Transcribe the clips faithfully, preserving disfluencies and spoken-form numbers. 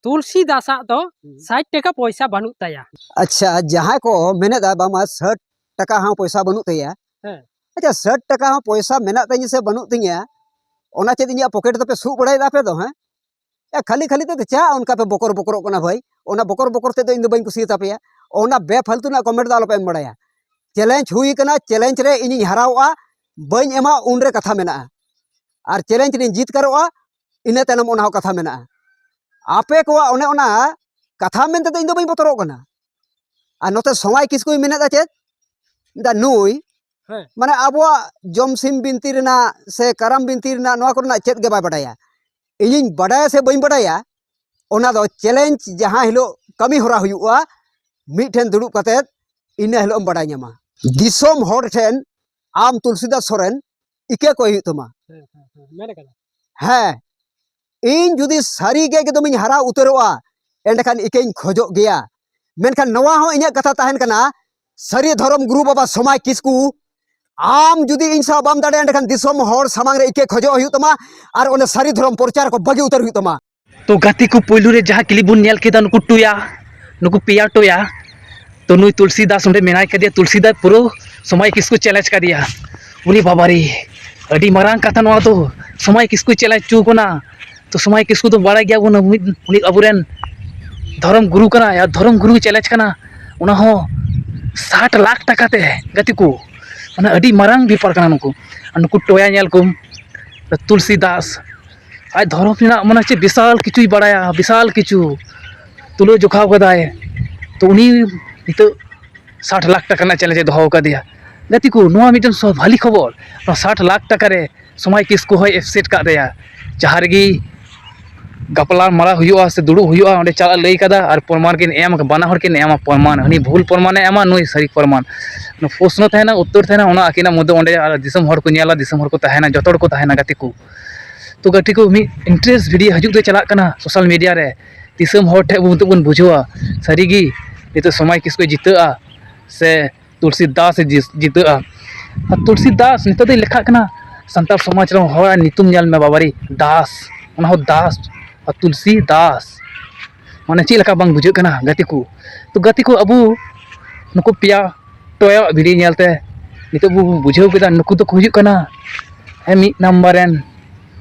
ᱛᱩᱞᱥᱤ ᱫᱟᱥᱟᱜ ᱫᱚ ᱦᱩᱸ᱾ ᱥᱟᱴ ᱴᱟᱠᱟ ᱯᱚᱭᱥᱟ ᱵᱟᱹᱱᱩᱜ ᱛᱟᱭᱟ᱾ ᱟᱪᱪᱷᱟ, ᱡᱟᱦᱟᱸᱭ ᱠᱚ ᱢᱮᱱᱮᱫᱟ ᱵᱟᱝᱢᱟ ᱥᱟᱴ ᱴᱟᱠᱟ ᱦᱚᱸ ᱯᱚᱭᱥᱟ ᱵᱟᱹᱱᱩᱜ ᱛᱟᱭᱟ᱾ ᱦᱮᱸ᱾ ᱟᱪᱪᱷᱟ, ᱥᱟᱴ ᱴᱟᱠᱟ ᱦᱚᱸ ᱯᱚᱭᱥᱟ ᱢᱮᱱᱟᱜ ᱛᱤᱧᱟ ᱥᱮ ᱵᱟᱹᱱᱩᱜ ᱛᱤᱧᱟ, ᱚᱱᱟ ᱪᱮᱫ ᱤᱧᱟᱹᱜ ᱯᱚᱠᱮᱴ ᱫᱚᱯᱮ ᱥᱩᱜ ᱵᱟᱲᱟᱭᱮᱫᱟ ᱟᱯᱮ ᱫᱚ? ᱦᱮᱸ, ᱮ, ᱠᱷᱟᱹᱞᱤ ᱠᱷᱟᱹᱞᱤ ᱛᱮ ᱪᱮᱫ ᱚᱱᱠᱟ ᱯᱮ ᱵᱚᱠᱚᱨ ᱵᱚᱠᱚᱨᱚᱜ ᱠᱟᱱᱟ ᱵᱷᱟᱹᱭ? ᱚᱱᱟ ᱵᱚᱠᱚᱨ ᱵᱚᱠᱚᱨ ᱛᱮᱫᱚ ᱤᱧ ᱫᱚ ᱵᱟᱹᱧ ᱠᱩᱥᱤᱭᱟᱛᱟ ᱯᱮᱭᱟ᱾ ᱚᱱᱟ ᱵᱮᱯᱷᱟᱞᱛᱩ ᱨᱮᱱᱟᱜ ᱠᱚᱢᱮᱱᱴ ᱫᱚ ᱟᱞᱚᱯᱮ ᱮᱢ ᱵᱟᱲᱟᱭᱟ᱾ ᱪᱮᱞᱮᱧᱡᱽ ᱦᱩᱭ ᱠᱟᱱᱟ, ᱪᱮᱞᱮᱧᱡᱽ ᱨᱮ ᱤᱧᱤᱧ ᱦᱟᱨᱟᱣᱚᱜᱼᱟ, ᱵᱟᱹᱧ ᱮᱢᱟ ᱩᱱᱨᱮ ᱠᱟᱛᱷᱟ ᱢᱮᱱᱟᱜᱼᱟ᱾ ᱟᱨ ᱪᱮᱞᱮᱧᱡᱽ ᱨᱤᱧ ᱡᱤᱛᱠᱟᱹᱨᱚᱜᱼᱟ, ᱤᱱᱟᱹ ᱛᱟᱭᱱᱚᱢ ᱚᱱᱟ ᱦᱚᱸ ᱠᱟᱛᱷᱟ ᱢᱮᱱᱟᱜᱼᱟ᱾ ᱟᱯᱮ ᱠᱚᱣᱟᱜ ᱚᱱᱮ ᱚᱱᱟ ᱠᱟᱛᱷᱟ ᱢᱮᱱᱛᱮ ᱫᱚ ᱤᱧ ᱫᱚ ᱵᱟᱹᱧ ᱵᱚᱛᱚᱨᱚᱜ ᱠᱟᱱᱟ᱾ ᱟᱨ ᱱᱚᱛᱮ ᱥᱚᱢᱟᱭ ᱠᱤᱥᱠᱩᱭ ᱢᱮᱱᱮᱫᱟ ᱪᱮᱫ? ᱢᱮᱱᱫᱟ ᱱᱩᱭ ᱦᱮᱸ᱾ ᱢᱟᱱᱮ ᱟᱵᱚᱣᱟᱜ ᱡᱚᱢ ᱥᱤᱢ ᱵᱤᱱᱛᱤ ᱨᱮᱱᱟᱜ ᱥᱮ ᱠᱟᱨᱟᱢ ᱵᱤᱱᱛᱤ ᱨᱮᱱᱟᱜ ᱱᱚᱣᱟ ᱠᱚᱨᱮᱱᱟᱜ ᱪᱮᱫ ᱜᱮ ᱵᱟᱭ ᱵᱟᱰᱟᱭᱟ᱾ ᱤᱧᱤᱧ ᱵᱟᱰᱟᱭᱟ ᱥᱮ ᱵᱟᱹᱧ ᱵᱟᱰᱟᱭᱟ, ᱚᱱᱟ ᱫᱚ ᱪᱮᱞᱮᱧᱡᱽ ᱡᱟᱦᱟᱸ ᱦᱤᱞᱳᱜ ᱠᱟᱹᱢᱤ ᱦᱚᱨᱟ ᱦᱩᱭᱩᱜᱼᱟ, ᱢᱤᱫ ᱴᱷᱮᱱ ᱫᱩᱲᱩᱵ ᱠᱟᱛᱮᱫ ᱤᱱᱟᱹ ᱦᱤᱞᱳᱜ ᱮᱢ ᱵᱟᱰᱟᱭ ᱧᱟᱢᱟ᱾ ᱫᱤᱥᱚᱢ ᱦᱚᱲ ᱴᱷᱮᱱ ᱟᱢ ᱛᱩᱞᱥᱤᱫᱟᱥ ᱥᱚᱨᱮᱱ ᱤᱠᱟᱹ ᱠᱚᱭ ᱦᱩᱭᱩᱜ ᱛᱟᱢᱟ᱾ ᱦᱮᱸ, ᱦᱮᱸ, ᱦᱮᱸ, ᱢᱮᱱ ᱠᱟᱫᱟ᱾ ᱦᱮᱸ, ᱤᱧ ᱡᱩᱫᱤ ᱥᱟᱹᱨᱤ ᱜᱮ ᱮᱠᱫᱚᱢᱤᱧ ᱦᱟᱨᱟ ᱩᱛᱟᱹᱨᱚᱜᱼᱟ, ᱮᱸᱰᱮᱠᱷᱟᱱ ᱤᱠᱟᱹᱧ ᱠᱷᱚᱡᱚᱜ ᱜᱮᱭᱟ᱾ ᱢᱮᱱᱠᱷᱟᱱ ᱱᱚᱣᱟ ᱦᱚᱸ ᱤᱧᱟᱹᱜ ᱠᱟᱛᱷᱟ ᱛᱟᱦᱮᱱ ᱠᱟᱱᱟ, ᱥᱟᱹᱨᱤ ᱫᱷᱚᱨᱚᱢ ᱜᱩᱨᱩ ᱵᱟᱵᱟ ᱥᱚᱢᱟᱭ ᱠᱤᱥᱠᱩ, ᱟᱢ ᱡᱩᱫᱤ ᱤᱧ ᱥᱟᱶ ᱵᱟᱢ ᱫᱟᱲᱮᱭᱟᱜᱼᱟ, ᱮᱸᱰᱮᱠᱷᱟᱱ ᱫᱤᱥᱚᱢ ᱦᱚᱲ ᱥᱟᱢᱟᱝ ᱨᱮ ᱤᱠᱟᱹ ᱠᱷᱚᱡᱚᱜ ᱦᱩᱭᱩᱜ ᱛᱟᱢᱟ ᱟᱨ ᱚᱱᱟ ᱥᱟᱹᱨᱤ ᱫᱷᱚᱨᱚᱢ ᱯᱨᱚᱪᱟᱨ ᱠᱚ ᱵᱟᱹᱜᱤ ᱩᱛᱟᱹᱨ ᱦᱩᱭᱩᱜ ᱛᱟᱢᱟ᱾ ᱛᱚ ᱜᱟᱛᱮ ᱠᱚ, ᱯᱳᱭᱞᱳ ᱨᱮ ᱡᱟᱦᱟᱸ ᱠᱞᱤᱯ ᱵᱚᱱ ᱧᱮᱞ ᱠᱮᱫᱟ, ᱱᱩᱠᱩ ᱴᱚᱭᱟ, ᱱᱩᱠᱩ ᱯᱮᱭᱟ ᱴᱚᱭᱟ, ᱛᱚ ᱱᱩᱭ ᱛᱩᱞᱥᱤ ᱫᱟᱥ ᱚᱸᱰᱮ ᱢᱮᱱᱟᱭ ᱠᱟᱫᱮᱭᱟ, ᱛᱩᱞᱥᱤ ᱫᱟᱥ ᱯᱩᱨᱟᱹ ᱥᱚᱢᱟᱭ ᱠᱤᱥᱠᱩ ᱪᱮᱞᱮᱧᱡᱽ ᱠᱟᱫᱮᱭᱟ᱾ ᱩᱨᱮ ᱵᱟᱵᱟᱨᱮ, ᱟᱹᱰᱤ ᱢᱟᱨᱟᱝ ᱠᱟᱛᱷᱟ ᱱᱚᱣᱟ ᱫᱚ, ᱥᱚᱢᱟᱭ ᱠᱤᱥᱠᱩ ᱪᱮᱞᱮᱧᱡᱽ ᱦᱚᱪᱚ ᱠᱟᱱᱟ᱾ ᱛᱚ ᱥᱚᱢᱟᱭ ᱠᱤᱥᱠᱩ ᱫᱚ ᱵᱟᱲᱟᱭ ᱜᱮᱭᱟ ᱵᱚᱱ, ᱢᱤᱫ, ᱩᱱᱤ ᱟᱵᱚᱨᱮᱱ ᱫᱷᱚᱨᱚᱢ ᱜᱩᱨᱩ ᱠᱟᱱᱟᱭ, ᱟᱨ ᱫᱷᱚᱨᱚᱢ ᱜᱩᱨᱩ ᱪᱮᱞᱮᱧᱡᱽ ᱠᱟᱱᱟ, ᱚᱱᱟ ᱦᱚᱸ ᱥᱟᱴ ᱞᱟᱠᱷ ᱴᱟᱠᱟ ᱛᱮ, ᱜᱟᱛᱮ ᱠᱚ᱾ ᱢᱟᱱᱮ ᱟᱹᱰᱤ ᱢᱟᱨᱟᱝ ᱵᱮᱯᱟᱨ ᱠᱟᱱᱟ ᱱᱩᱠᱩ᱾ ᱟᱨ ᱱᱩᱠᱩ ᱴᱚᱭᱟ ᱧᱮᱞ ᱠᱚᱢ, ᱛᱩᱞᱥᱤ ᱫᱟᱥ, ᱟᱡ ᱫᱷᱚᱨᱚᱢ ᱨᱮᱱᱟᱜ ᱢᱟᱱᱮ ᱪᱮᱫ ᱵᱤᱥᱟᱞ ᱠᱤᱪᱷᱩᱭ ᱵᱟᱲᱟᱭᱟ, ᱵᱤᱥᱟᱞ ᱠᱤᱪᱷᱩ ᱛᱩᱞᱟᱹ ᱡᱚᱠᱷᱟᱣ ᱠᱟᱫᱟᱭ᱾ ᱛᱚ ᱩᱱᱤ ᱱᱤᱛᱚᱜ ᱥᱟᱴ ᱞᱟᱠᱷ ᱴᱟᱠᱟ ᱨᱮᱱᱟᱜ ᱪᱮᱞᱮᱧᱡᱽ ᱮ ᱫᱚᱦᱚ ᱟᱠᱟᱫᱮᱭᱟ᱾ ᱜᱟᱛᱮ ᱠᱚ, ᱱᱚᱣᱟ ᱢᱤᱫᱴᱮᱱ ᱥᱚ-, ᱵᱷᱟᱞᱤ ᱠᱷᱚᱵᱚᱨ᱾ ᱱᱚᱣᱟ ᱥᱟᱴ ᱞᱟᱠᱷ ᱴᱟᱠᱟ ᱨᱮ ᱥᱚᱢᱟᱭ ᱠᱤᱥᱠᱩ ᱦᱚᱸᱭ ᱮᱯᱥᱮᱴ ᱠᱟᱜ ᱛᱟᱭᱟ᱾ ᱡᱟᱦᱟᱸ ᱨᱮᱜᱮ ᱜᱟᱯᱟᱞ ᱢᱟᱨᱟᱣ ᱦᱩᱭᱩᱜᱼᱟ ᱥᱮ ᱫᱩᱲᱩᱵ ᱦᱩᱭᱩᱜᱼᱟ, ᱚᱸᱰᱮ ᱪᱟᱞᱟᱜ ᱞᱟᱹᱭ ᱠᱟᱫᱟ ᱟᱨ ᱯᱨᱚᱢᱟᱱ ᱠᱤᱱ ᱮᱢ, ᱵᱟᱱᱟ ᱦᱚᱲ ᱠᱤᱱ ᱮᱢᱟ ᱯᱨᱚᱢᱟᱱ, ᱦᱟᱹᱱᱤ ᱵᱷᱩᱞ ᱯᱨᱚᱢᱟᱱᱮ ᱮᱢᱟ, ᱱᱩᱭ ᱥᱟᱹᱨᱤ ᱯᱨᱚᱢᱟᱱ᱾ ᱚᱱᱟ ᱯᱨᱚᱥᱱᱚ ᱛᱟᱦᱮᱱᱟ, ᱩᱛᱛᱚᱨ ᱛᱟᱦᱮᱱᱟ, ᱚᱱᱟ ᱟᱹᱠᱤᱱᱟᱜ ᱢᱚᱫᱽᱫᱷᱮ ᱚᱸᱰᱮ ᱟᱨ ᱫᱤᱥᱚᱢ ᱦᱚᱲ ᱠᱚ ᱧᱮᱞᱟ, ᱫᱤᱥᱚᱢ ᱦᱚᱲ ᱠᱚ ᱛᱟᱦᱮᱱᱟ, ᱡᱚᱛᱚ ᱦᱚᱲ ᱠᱚ ᱛᱟᱦᱮᱱᱟ ᱜᱟᱛᱮ ᱠᱚ᱾ ᱛᱚ ᱜᱟᱛᱮ ᱠᱚ, ᱢᱤᱫ ᱤᱱᱴᱟᱨᱮᱥᱴ ᱵᱷᱤᱰᱤᱭᱳ ᱦᱤᱡᱩᱜ ᱛᱮ ᱪᱟᱞᱟᱜ ᱠᱟᱱᱟ ᱥᱳᱥᱟᱞ ᱢᱤᱰᱤᱭᱟ ᱨᱮ, ᱫᱤᱥᱚᱢ ᱦᱚᱲ ᱴᱷᱮᱱ ᱵᱚ ᱱᱤᱛᱚᱜ ᱵᱚᱱ ᱵᱩᱡᱷᱟᱹᱣᱟ ᱥᱟᱹᱨᱤᱜᱮ ᱱᱤᱛᱚᱜ ᱥᱚᱢᱟᱭ ᱠᱤᱥᱠᱩᱭ ᱡᱤᱛᱟᱹᱜᱼᱟ ᱥᱮ ᱛᱩᱞᱥᱤ ᱫᱟᱥ ᱮ ᱡᱤ-, ᱡᱤᱛᱟᱹᱜᱼᱟ᱾ ᱟᱨ ᱛᱩᱞᱥᱤ ᱫᱟᱥ ᱱᱤᱛᱚᱜ ᱫᱚᱭ ᱞᱮᱠᱷᱟᱜ ᱠᱟᱱᱟ ᱥᱟᱱᱛᱟᱲ ᱥᱚᱢᱟᱡᱽ ᱨᱮ ᱦᱚᱲᱟᱜ ᱧᱩᱛᱩᱢ, ᱧᱮᱞ ᱢᱮ ᱵᱟᱵᱟᱨᱮ, ᱫᱟᱥ, ᱚᱱᱟ ᱦᱚᱸ ᱫᱟᱥ, ᱟᱨ ᱛᱩᱞᱥᱤ ᱫᱟᱥ᱾ ᱢᱟᱱᱮ ᱪᱮᱫ ᱞᱮᱠᱟ ᱵᱟᱝ ᱵᱩᱡᱷᱟᱹᱜ ᱠᱟᱱᱟ ᱜᱟᱛᱮ ᱠᱚ? ᱛᱚ ᱜᱟᱛᱮ ᱠᱚ, ᱟᱵᱚ ᱱᱩᱠᱩ ᱯᱮᱭᱟ ᱴᱚᱭᱟᱜ ᱵᱷᱤᱰᱤᱭᱳ ᱧᱮᱞᱛᱮ ᱱᱤᱛᱚᱜ ᱵᱚ ᱵᱩᱡᱷᱟᱹᱣ ᱠᱮᱫᱟ, ᱱᱩᱠᱩ ᱫᱚᱠᱚ ᱦᱩᱭᱩᱜ ᱠᱟᱱᱟ ᱦᱮᱸ ᱢᱤᱫ ᱱᱟᱢᱵᱟᱨ ᱨᱮᱱ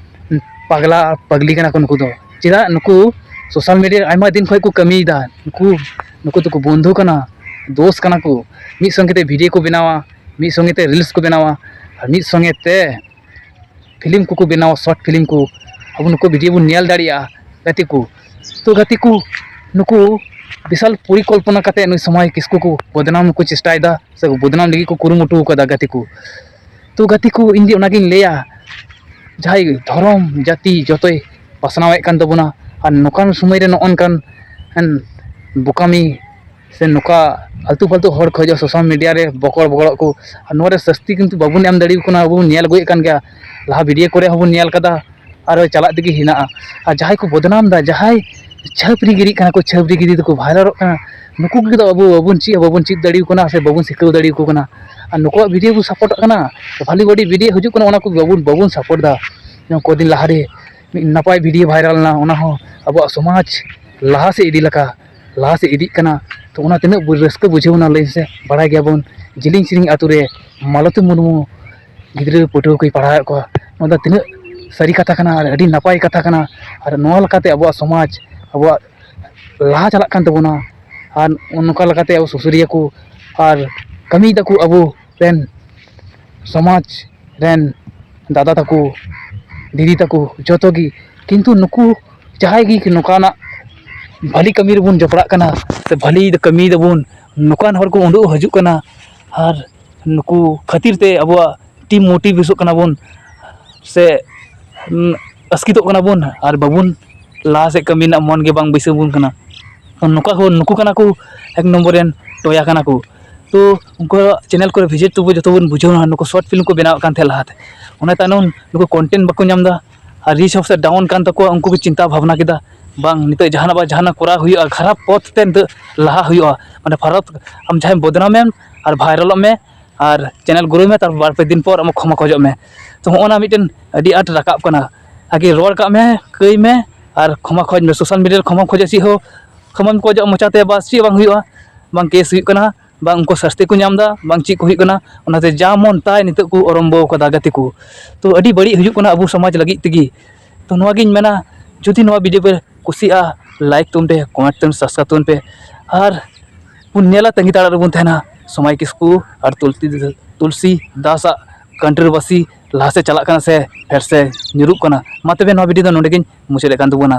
ᱯᱟᱜᱽᱞᱟ ᱯᱟᱜᱽᱞᱤ ᱠᱟᱱᱟ ᱠᱚ ᱱᱩᱠᱩ ᱫᱚ᱾ ᱪᱮᱫᱟᱜ? ᱱᱩᱠᱩ ᱥᱳᱥᱟᱞ ᱢᱤᱰᱤᱭᱟ ᱨᱮ ᱟᱭᱢᱟ ᱫᱤᱱ ᱠᱷᱚᱱ ᱠᱚ ᱠᱟᱹᱢᱤᱭᱮᱫᱟ᱾ ᱱᱩᱠᱩ ᱱᱩᱠᱩ ᱫᱚᱠᱚ ᱵᱚᱱᱫᱷᱩ ᱠᱟᱱᱟ, ᱫᱳᱥ ᱠᱟᱱᱟ ᱠᱚ᱾ ᱢᱤᱫ ᱥᱚᱸᱜᱮ ᱛᱮ ᱵᱷᱤᱰᱤᱭᱳ ᱠᱚ ᱵᱮᱱᱟᱣᱟ, ᱢᱤᱫ ᱥᱚᱸᱜᱮ ᱛᱮ ᱨᱤᱞᱥ ᱠᱚ ᱵᱮᱱᱟᱣᱟ, ᱟᱨ ᱢᱤᱫ ᱥᱚᱸᱜᱮ ᱛᱮ ᱯᱷᱤᱞᱢ ᱠᱚᱠᱚ ᱵᱮᱱᱟᱣᱟ, ᱥᱚᱨᱴ ᱯᱷᱤᱞᱢ ᱠᱚ᱾ ᱟᱵᱚ ᱱᱩᱠᱩ ᱵᱷᱤᱰᱤᱭᱳ ᱵᱚᱱ ᱧᱮᱞ ᱫᱟᱲᱮᱭᱟᱜᱼᱟ ᱜᱟᱛᱮ ᱠᱚ᱾ ᱛᱚ ᱜᱟᱛᱮ ᱠᱚ, ᱱᱩᱠᱩ ᱵᱤᱥᱟᱞ ᱯᱚᱨᱤᱠᱚᱞᱯᱚᱱᱟ ᱠᱟᱛᱮ ᱱᱩᱭ ᱥᱚᱢᱟᱭ ᱠᱤᱥᱠᱩ ᱠᱚ ᱵᱚᱫᱱᱟᱢ ᱠᱚ ᱪᱮᱥᱴᱟᱭᱮᱫᱟ, ᱥᱮ ᱵᱚᱫᱱᱟᱢ ᱞᱟᱹᱜᱤᱫ ᱠᱚ ᱠᱩᱨᱩᱢᱩᱴᱩ ᱟᱠᱟᱫᱟ ᱜᱟᱛᱮ ᱠᱚ᱾ ᱛᱚ ᱜᱟᱛᱮ ᱠᱚ, ᱤᱧ ᱫᱚ ᱚᱱᱟᱜᱤᱧ ᱞᱟᱹᱭᱟ, ᱡᱟᱦᱟᱸᱭ ᱫᱷᱚᱨᱚᱢ ᱡᱟᱹᱛᱤ ᱡᱚᱛᱚᱭ ᱯᱟᱥᱱᱟᱣᱮᱫ ᱠᱟᱱ ᱛᱟᱵᱚᱱᱟ, ᱟᱨ ᱱᱚᱝᱠᱟᱱ ᱥᱚᱢᱚᱭ ᱨᱮ ᱱᱚᱜᱼᱚ ᱱᱚᱝᱠᱟᱱ ᱵᱚᱠᱟᱢᱤ ᱥᱮ ᱱᱚᱝᱠᱟ ᱟᱞᱛᱩ ᱯᱷᱟᱞᱛᱩ ᱦᱚᱲ ᱠᱚ ᱦᱤᱡᱩᱜᱼᱟ ᱥᱳᱥᱟᱞ ᱢᱤᱰᱤᱭᱟ ᱨᱮ ᱵᱚᱠᱚᱲ ᱵᱚᱠᱚᱲᱚᱜ ᱠᱚ, ᱟᱨ ᱱᱚᱣᱟ ᱨᱮ ᱥᱟᱹᱥᱛᱤ ᱠᱤᱱᱛᱩ ᱵᱟᱵᱚᱱ ᱮᱢ ᱫᱟᱲᱮᱭᱟᱠᱚ ᱠᱟᱱᱟ᱾ ᱟᱵᱚ ᱵᱚᱱ ᱧᱮᱞ ᱟᱹᱜᱩᱭᱮᱫ ᱠᱟᱱ ᱜᱮᱭᱟ, ᱞᱟᱦᱟ ᱵᱷᱤᱰᱤᱭᱳ ᱠᱚᱨᱮ ᱦᱚᱸᱵᱚᱱ ᱧᱮᱞ ᱠᱟᱫᱟ, ᱟᱨ ᱪᱟᱞᱟᱜ ᱛᱮᱜᱮ ᱦᱮᱱᱟᱜᱼᱟ᱾ ᱟᱨ ᱡᱟᱦᱟᱸᱭ ᱠᱚ ᱵᱚᱫᱱᱟᱢ ᱮᱫᱟ, ᱡᱟᱦᱟᱸᱭ ᱪᱷᱟᱹᱯᱨᱤ ᱜᱤᱨᱤᱜ ᱠᱟᱱᱟ ᱠᱚ, ᱪᱷᱟᱹᱯᱨᱤ ᱜᱤᱨᱤ ᱛᱮᱠᱚ ᱵᱷᱟᱭᱨᱟᱞᱚᱜ ᱠᱟᱱᱟ, ᱱᱩᱠᱩ ᱜᱮ ᱫᱚ ᱟᱵᱚ ᱵᱟᱵᱚᱱ ᱪᱮᱫ ᱦᱚᱸ ᱵᱟᱵᱚᱱ ᱪᱮᱫ ᱫᱟᱲᱮᱭᱟᱠᱚ ᱠᱟᱱᱟ ᱥᱮ ᱵᱟᱵᱚᱱ ᱥᱤᱠᱷᱟᱹᱣ ᱫᱟᱲᱮᱭᱟᱠᱚ ᱠᱟᱱᱟ᱾ ᱟᱨ ᱱᱩᱠᱩᱣᱟᱜ ᱵᱷᱤᱰᱤᱭᱳ ᱠᱚ ᱥᱟᱯᱳᱨᱴᱚᱜ ᱠᱟᱱᱟ, ᱵᱷᱟᱞᱤ ᱵᱷᱟᱞᱤ ᱵᱷᱤᱰᱤᱭᱳ ᱦᱤᱡᱩᱜ ᱠᱟᱱᱟ, ᱚᱱᱟ ᱠᱚ ᱵᱟᱵᱚᱱ ᱵᱟᱵᱚᱱ ᱥᱟᱯᱳᱨᱴ ᱮᱫᱟ᱾ ᱡᱮᱢᱚᱱ ᱠᱚᱫᱤᱱ ᱞᱟᱦᱟᱨᱮ ᱢᱤᱫ ᱱᱟᱯᱟᱭ ᱵᱷᱤᱰᱤᱭᱳ ᱵᱷᱟᱭᱨᱟᱞ ᱮᱱᱟ, ᱚᱱᱟ ᱦᱚᱸ ᱟᱵᱚᱣᱟᱜ ᱥᱚᱢᱟᱡᱽ ᱞᱟᱦᱟ ᱥᱮᱫ ᱤᱫᱤ ᱞᱮᱠᱟ, ᱞᱟᱦᱟ ᱥᱮᱫ ᱤᱫᱤᱜ ᱠᱟᱱᱟ᱾ ᱛᱚ ᱚᱱᱟ ᱛᱤᱱᱟᱹᱜ ᱵᱩ- ᱨᱟᱹᱥᱠᱟᱹ ᱵᱩᱡᱷᱟᱹᱣ ᱮᱱᱟ ᱞᱟᱹᱭ ᱢᱮᱥᱮ᱾ ᱵᱟᱲᱟᱭ ᱜᱮᱭᱟᱵᱚᱱ ᱡᱤᱞᱤᱧ ᱥᱤᱞᱤᱧ ᱟᱛᱳ ᱨᱮ ᱢᱟᱞᱚᱛᱤ ᱢᱩᱨᱢᱩ ᱜᱤᱫᱽᱨᱟᱹ ᱯᱟᱹᱴᱷᱩᱣᱟᱹ ᱠᱚᱭ ᱯᱟᱲᱦᱟᱣᱮᱫ ᱠᱚᱣᱟ᱾ ᱱᱚᱣᱟ ᱫᱚ ᱛᱤᱱᱟᱹᱜ ᱥᱟᱹᱨᱤ ᱠᱟᱛᱷᱟ ᱠᱟᱱᱟ ᱟᱨ ᱟᱹᱰᱤ ᱱᱟᱯᱟᱭ ᱠᱟᱛᱷᱟ ᱠᱟᱱᱟ᱾ ᱟᱨ ᱱᱚᱣᱟ ᱞᱮᱠᱟᱛᱮ ᱟᱵᱚᱣᱟᱜ ᱥᱚᱢᱟᱡᱽ, ᱟᱵᱚᱣᱟᱜ ᱞᱟᱦᱟ ᱪᱟᱞᱟᱜ ᱠᱟᱱ ᱛᱟᱵᱚᱱᱟ᱾ ᱟᱨ ᱱᱚᱝᱠᱟ ᱞᱮᱠᱟᱛᱮ ᱟᱵᱚ ᱥᱩᱥᱟᱹᱨᱤᱭᱟᱹ ᱠᱚ ᱟᱨ ᱠᱟᱹᱢᱤᱭ ᱫᱟᱠᱚ ᱟᱵᱚ ᱨᱮᱱ ᱥᱚᱢᱟᱡᱽ ᱨᱮᱱ ᱫᱟᱫᱟ ᱛᱟᱠᱚ, ᱫᱤᱫᱤ ᱛᱟᱠᱚ, ᱡᱚᱛᱚ ᱜᱮ᱾ ᱠᱤᱱᱛᱩ ᱱᱩᱠᱩ ᱡᱟᱦᱟᱸᱭ ᱜᱮ ᱱᱚᱝᱠᱟᱱᱟᱜ ᱵᱷᱟᱹᱞᱤ ᱠᱟᱹᱢᱤ ᱨᱮᱵᱚᱱ ᱡᱚᱯᱲᱟᱜ ᱠᱟᱱᱟ ᱥᱮ ᱵᱷᱟᱹᱞᱤ ᱠᱟᱹᱢᱤᱭ ᱫᱟᱵᱚᱱ, ᱱᱚᱝᱠᱟᱱ ᱦᱚᱲ ᱠᱚ ᱩᱰᱩᱠ ᱦᱤᱡᱩᱜ ᱠᱟᱱᱟ ᱟᱨ ᱱᱩᱠᱩ ᱠᱷᱟᱹᱛᱤᱨ ᱛᱮ ᱟᱵᱚᱣᱟᱜ ᱰᱤᱢᱳᱴᱤᱵᱷᱮᱥᱚᱜ ᱠᱟᱱᱟ ᱵᱚᱱ ᱥᱮ, ᱩᱸ, ᱟᱥᱠᱮᱛᱚᱜ ᱠᱟᱱᱟ ᱵᱚᱱ ᱟᱨ ᱵᱟᱵᱚᱱ ᱞᱟᱦᱟ ᱥᱮᱫ ᱠᱟᱹᱢᱤ ᱨᱮᱱᱟᱜ ᱢᱚᱱ ᱜᱮ ᱵᱟᱝ ᱵᱟᱹᱭᱥᱟᱹᱣ ᱵᱚᱱ ᱠᱟᱱᱟ᱾ ᱱᱚᱝᱠᱟ ᱠᱚ, ᱱᱩᱠᱩ ᱠᱟᱱᱟ ᱠᱚ ᱮᱠ ᱱᱚᱢᱵᱚᱨ ᱨᱮᱱ ᱴᱚᱭᱟ ᱠᱟᱱᱟ ᱠᱚ᱾ ᱛᱚ ᱩᱱᱠᱩᱣᱟᱜ ᱪᱮᱱᱮᱞ ᱠᱚᱨᱮ ᱵᱷᱤᱡᱤᱴ ᱛᱚᱵᱚ ᱡᱚᱛᱚ ᱵᱚᱱ ᱵᱩᱡᱷᱟᱹᱣ ᱧᱟᱢᱟ, ᱱᱩᱠᱩ ᱥᱚᱨᱴ ᱯᱷᱤᱞᱢ ᱠᱚ ᱵᱮᱱᱟᱣᱮᱫ ᱠᱟᱱ ᱛᱟᱦᱮᱸᱫ ᱞᱟᱦᱟᱛᱮ᱾ ᱚᱱᱟ ᱛᱟᱭᱱᱚᱢ ᱱᱩᱠᱩ ᱠᱚᱱᱴᱮᱱᱴ ᱵᱟᱠᱚ ᱧᱟᱢ ᱮᱫᱟ ᱟᱨ ᱨᱤᱪ ᱦᱚᱸ ᱥᱮ ᱰᱟᱣᱩᱱ ᱠᱟᱱ ᱛᱟᱠᱚᱣᱟ᱾ ᱩᱱᱠᱩ ᱠᱚ ᱪᱤᱱᱛᱟ ᱵᱷᱟᱵᱽᱱᱟ ᱠᱮᱫᱟ, ᱵᱟᱝ, ᱱᱤᱛᱚᱜ ᱡᱟᱦᱟᱱᱟᱜ ᱵᱟ ᱡᱟᱦᱟᱱᱟᱜ ᱠᱚᱨᱟᱣ ᱦᱩᱭᱩᱜᱼᱟ, ᱠᱷᱟᱨᱟᱯ ᱯᱚᱛᱷ ᱛᱮ ᱱᱤᱛᱚᱜ ᱞᱟᱦᱟ ᱦᱩᱭᱩᱜᱼᱟ᱾ ᱢᱟᱱᱮ ᱯᱷᱟᱨᱟᱛ, ᱟᱢ ᱡᱟᱦᱟᱸᱭ ᱵᱚᱫᱱᱟᱢᱮᱢ ᱟᱨ ᱵᱷᱟᱭᱨᱟᱞᱚᱜ ᱢᱮ ᱟᱨ ᱪᱮᱱᱮᱞ ᱜᱨᱳᱭ ᱢᱮ, ᱛᱟᱨᱯᱚᱨ ᱵᱟᱨ ᱯᱮ ᱫᱤᱱ ᱯᱚᱨ ᱟᱢᱟᱜ ᱠᱷᱚᱢᱟ ᱠᱷᱚᱡᱚᱜ ᱢᱮ᱾ ᱛᱚ ᱦᱚᱸᱜᱼᱚ ᱱᱟ ᱢᱤᱫᱴᱮᱱ ᱟᱹᱰᱤ ᱟᱸᱴ ᱨᱟᱠᱟᱵ ᱠᱟᱱᱟ᱾ ᱟᱜᱮ ᱨᱚᱲ ᱠᱟᱜ ᱢᱮ, ᱠᱟᱹᱭ ᱢᱮ, ᱟᱨ ᱠᱷᱚᱢᱟ ᱠᱷᱚᱡᱽ ᱢᱮ, ᱥᱳᱥᱟᱞ ᱢᱤᱰᱤᱭᱟ ᱨᱮ ᱠᱷᱚᱢᱟᱢ ᱠᱷᱚᱡᱟ, ᱪᱮᱫ ᱦᱚᱸ ᱠᱷᱚᱢᱟᱢ ᱠᱷᱚᱡᱚᱜ ᱢᱚᱪᱟᱛᱮ, ᱵᱟᱥ ᱪᱮᱫ ᱵᱟᱝ ᱦᱩᱭᱩᱜᱼᱟ, ᱵᱟᱝ ᱠᱮᱥ ᱦᱩᱭᱩᱜ ᱠᱟᱱᱟ, ᱵᱟᱝ ᱩᱱᱠᱩ ᱥᱟᱥᱛᱤ ᱠᱚ ᱧᱟᱢ ᱮᱫᱟ, ᱵᱟᱝ ᱪᱮᱫ ᱠᱚ ᱦᱩᱭᱩᱜ ᱠᱟᱱᱟ᱾ ᱚᱱᱟᱛᱮ ᱡᱟ ᱢᱚᱱ ᱛᱟᱭ ᱱᱤᱛᱚᱜ ᱠᱚ ᱟᱨᱚᱢᱵᱚ ᱟᱠᱟᱫᱟ ᱜᱟᱛᱮ ᱠᱚ᱾ ᱛᱚ ᱟᱹᱰᱤ ᱵᱟᱹᱲᱤᱡ ᱦᱩᱭᱩᱜ ᱠᱟᱱᱟ ᱟᱵᱚ ᱥᱚᱢᱟᱡᱽ ᱞᱟᱹᱜᱤᱫ ᱛᱮᱜᱮ᱾ ᱛᱚ ᱱᱚᱣᱟᱜᱤᱧ ᱢᱮᱱᱟ, ᱡᱩᱫᱤ ᱱᱚᱣᱟ ᱵᱷᱤᱰᱤᱭᱳ ᱯᱮ ᱠᱩᱥᱤᱭᱟᱜᱼᱟ, ᱞᱟᱭᱤᱠ ᱛᱟᱵᱚᱱ ᱯᱮ, ᱠᱚᱢᱮᱱᱴ ᱛᱟᱵᱚᱱ, ᱥᱟᱵᱥᱠᱨᱟᱭᱤᱵ ᱛᱟᱵᱚᱱ ᱯᱮ᱾ ᱟᱨ ᱵᱚᱱ ᱧᱮᱞᱟ, ᱛᱟᱺᱜᱤ ᱛᱟᱲᱟᱜ ᱨᱮᱵᱚᱱ ᱛᱟᱦᱮᱱᱟ ᱥᱚᱢᱟᱭ ᱠᱤᱥᱠᱩ ᱟᱨ ᱛᱩᱞᱥᱤ, ᱛᱩᱞᱥᱤ ᱫᱟᱥᱟᱜ ᱠᱚᱱᱴᱨᱳᱵᱷᱟᱨᱥᱤ ᱞᱟᱦᱟ ᱥᱮᱫ ᱪᱟᱞᱟᱜ ᱠᱟᱱᱟ ᱥᱮ ᱯᱷᱮᱨ ᱥᱮ ᱧᱩᱨᱩᱜ ᱠᱟᱱᱟ᱾ ᱢᱟ ᱛᱚᱵᱮ ᱱᱚᱣᱟ ᱵᱷᱤᱰᱤᱭᱳ ᱫᱚ ᱱᱚᱰᱮ ᱜᱤᱧ ᱢᱩᱪᱟᱹᱫᱮᱫ ᱠᱟᱱ ᱛᱟᱵᱚᱱᱟ᱾